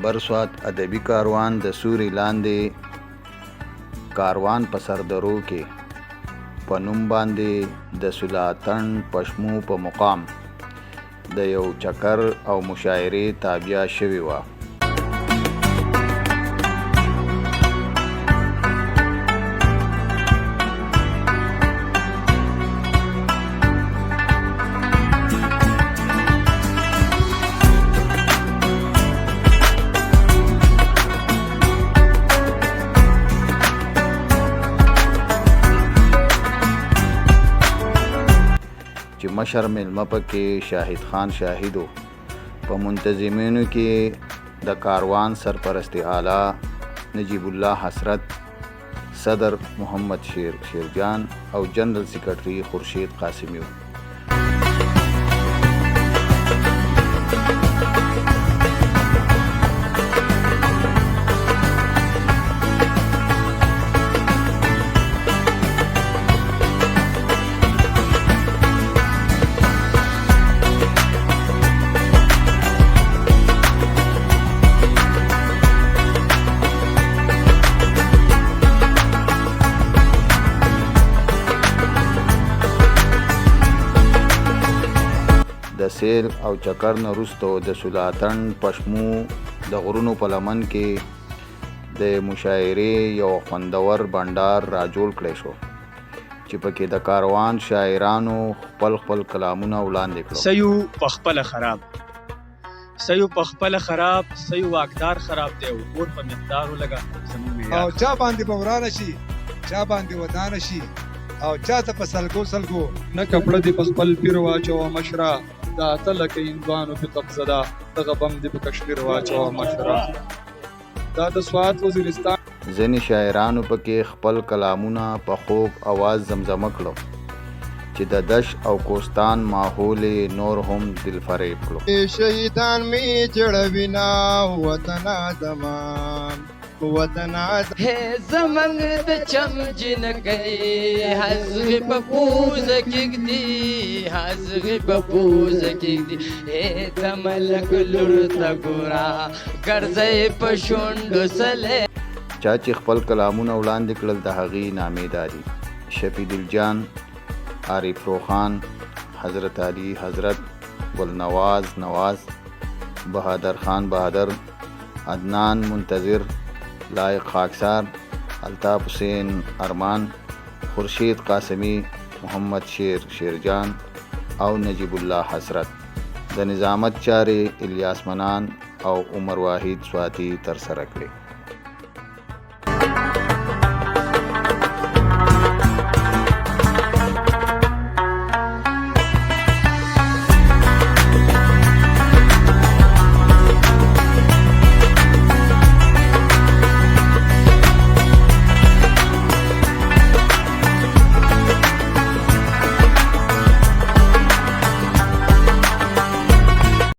بر سوات ادبي کاروان د سوري لاندې کاروان په سردرو کې په نوم باندې د سولاتڼ پشمو په مقام د یو چکر او مشاعرې تابیا شوې وه. چې مشر مېلمه پکې شاهد خان شاهد و. په منتظمینو کې د کاروان سرپرست اعلی نجیب الله حسرت، صدر محمد شیر شیرجان او جنرل سیکرټري خورشید قاسمي وو. د سیل او چکر نه وروسته د سولاتڼ پشمو د غرونو په لمن کې د مشاعرې یو خوندور بنډار را جوړ کړی شو چې پکې د کاروان شاعرانو خپل خپل کلامونه وړاندې کړو. سيو په خپله خراب سيو په خپله خراب سيو واکدار خراب دی او اور په مقدار ولګه زموږ معيار او خراب. چا باندې به ورانه شي، چا باندې ودانه شي او چاته په سلګو سلګو. نه کپړه دې په خپل پیر واچوه مشره دا ته لکه هندوانو په قبضه ده دغه بم دې په کشمیر واچوه مشره دا د سوات وزیرستان. ځینې شاعرانو پکې خپل کلامونه په خوږ اواز زمزمه کړو چې د دشت او کوستان ماحول یې نور هم دلفریب کړو. شهیدان می جړوینا وطن زما وطن. هې زمنګ د چم جنکۍ هزغې په پوزه کېږدي، هزغې په پوزه کېږدي. هې د ملک لور ته ګوره ګرځئ په شونډو سلې. چا چې خپل کلامونه وړاندې کړل د هغوی نامې دا دي، شفیع دل جان، عارف روښان، حضرت علي حضرت، ګل نواز نواز، بهادر خان بهادر، عدنان منتظر، لایق خاکسار، الطاف حسین ارمان، خورشید قاسمي، محمد شیر شیرجان او نجیب الله حسرت. د نظامت چارې الیاس منان او عمر واحد سواتي ترسره کړې.